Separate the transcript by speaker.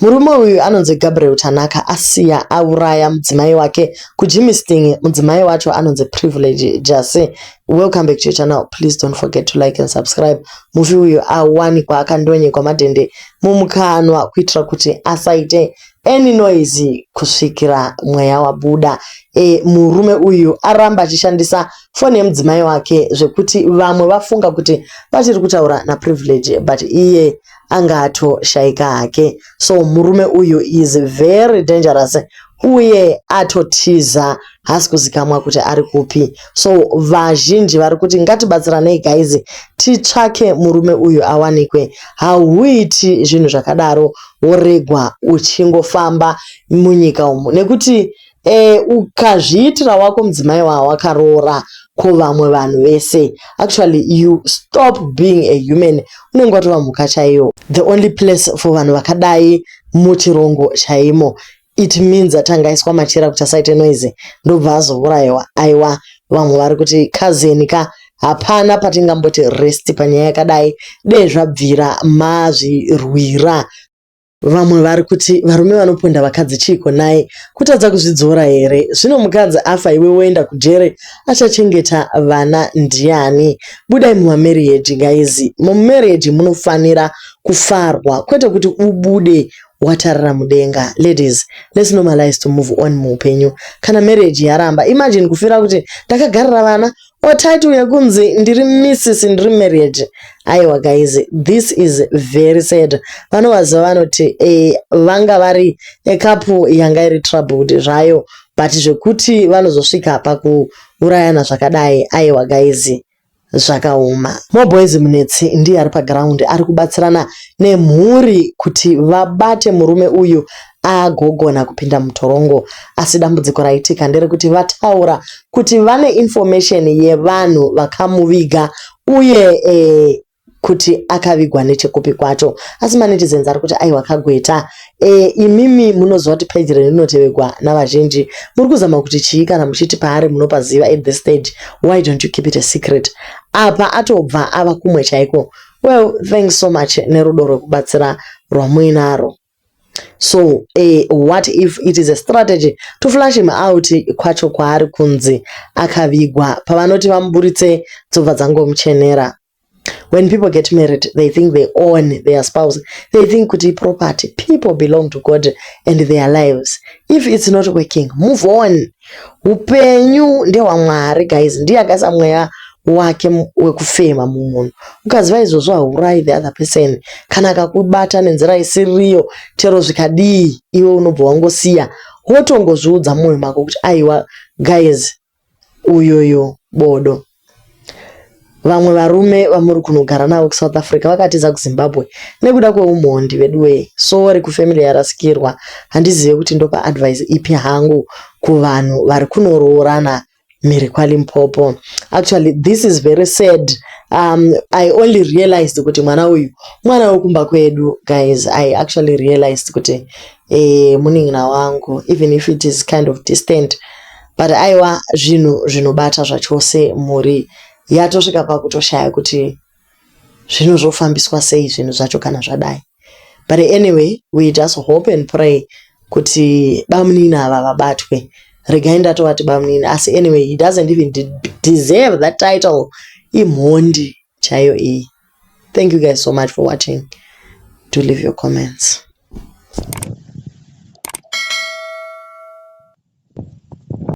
Speaker 1: Murume uyu anonzi Gabriel Tanaka asiya auraya mudzimai wake kuGermiston. Mudzimai wacho anonzi Privilege Jasi. Welcome back to your channel. Please don't forget to like and subscribe. Mufi uyu awanikwa akandonyekwa madhende mumukanwa kuitira kuti asaite any noise kusvikira mweya wabuda. Murume uyu aramba achishandisa foni yemudzimai wake zvekuti vamwe vafunga kuti vachiri kutaura naPrivilege, but iye anga atoshaika hake. So murume uyu is very dangerous uye atotiza, haasi kuzikamwa kuti ari kupi. So vazhinji vari kuti ngatibatsiranei guys, titsvake murume uyu awanikwe. Hauiti zvinhu zvakadaro woregwa uchingofamba munyika umu, nekuti ukazviitira wako mudzimai wawakaroora, ko vamwe vanhu vese? Actually, you stop being a human, unenge watova mhuka chaiyo. The only place for vanhu vakadai mutirongo chaimo. It means atangaiswa machira kuti asaite noise, ndobva azourayiwa. Aiwa, vamwe vari kuti kazeni ka, hapana patingamboti rest panyaya yakadai, dei zvabvira mazvirwira. Vamwe vari kuti varume vanoponda vakadzi chiiko naye? Kutadza kuzvidzora here? Zvino mukadzi afa, iwe woenda kujere, achachengeta vana ndiani? Budai mumamarriage guys. Mumarriage munofanira kufarwa, kwete kuti ubude watarira mudenga. Ladies, let's normalize to move on muupenyu kana marriage yaramba. Imagine kufira kuti ndakagarira vana o title yekunzi ndiri Mrs, ndiri marriage. Aiwa guys, this is very sad. Vanovaziva vanoti vanga vari a couple yanga iri troubled zvayo, but zvekuti vanozosvika pakuurayana zvakadai, aiwa guys, zvakaoma. Moboys Munetsi ndiye ari paground, ari kubatsirana nemhuri kuti vabate murume uyu agogona kupinda mutorongo. Asi dambudziko raitika nderekuti vataura kuti vane information yevanhu vakamuviga uye kuti akavigwa nechekupi kwacho. Asi manetizens ari kuti aiwa kagweta, imimi munoziva kuti peji renyu rinotevegwa navazhinji, muri kuzama kuti chii kana muchiti paari munopaziva? At this stage, why don't you keep it a secret? Apa atobva ava kumwe chaiko. Well, thanks so much nerudo rwekubatsira rwamuinaro. So what if it is a strategy to flush him out kwacho kwaari kunzi akavigwa? Pavanoti vamuburitse, dzobva dzangomuchenera. When people get married, they think they own their spouse. They think kuti property. People belong to God and their lives. If it's not working, move on. Upenyu ndehwaMwari guys, ndiye akaisa mweya wake wekufema mumunhu. Ukaziva izvozvo, hauurayi the other person. Kana akakubata nenzira isiriyo, chero zvikadii, iwe unobva wangosiya, wotongozviudza mumwoyo mako kuti aiwa guys, uyoyo bodo. Vamwe varume vamuri kunogara navo kuSouth Africa vakatiza kuZimbabwe nekuda kweumhondi veduwee. Sorry kufamily yarasikirwa. Handizive kuti ndopa advice ipi hangu kuvanhu vari kunoroorana mhiri kwaLimpopo. Actually, this is very sad. I only realized kuti mwana uyu mwana wekumba kwedu guys. I actually realized kuti munin'ina wangu, even if it is kind of distant, but aiwa, zvinhu zvinobata zvachose. Mhuri yatosvika pakutoshaya kuti zvinhu zvofambiswa sei zvinhu zvacho kana zvadai. But anyway, we just hope and pray kuti bamunini ava vabatwe. Regai ndatovati bamunini, asi anyway, he doesn't even deserve that title. Imhondi chaiyo iyi. Thank you guys so much for watching. Do leave your comments.